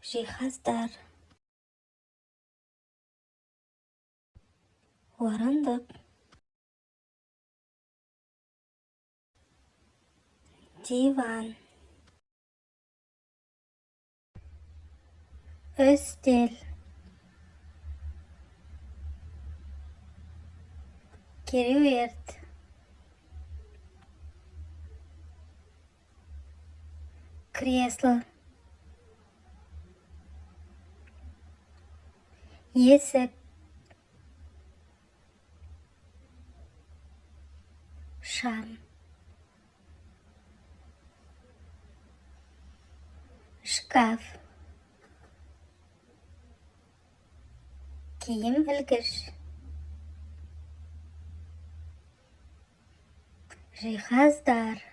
Жиһаздар. Орындық. Диван. Үстел. Кереует. Кресло. Есік. Шам. Шкаф. Киім ілгіш. Жиһаздар.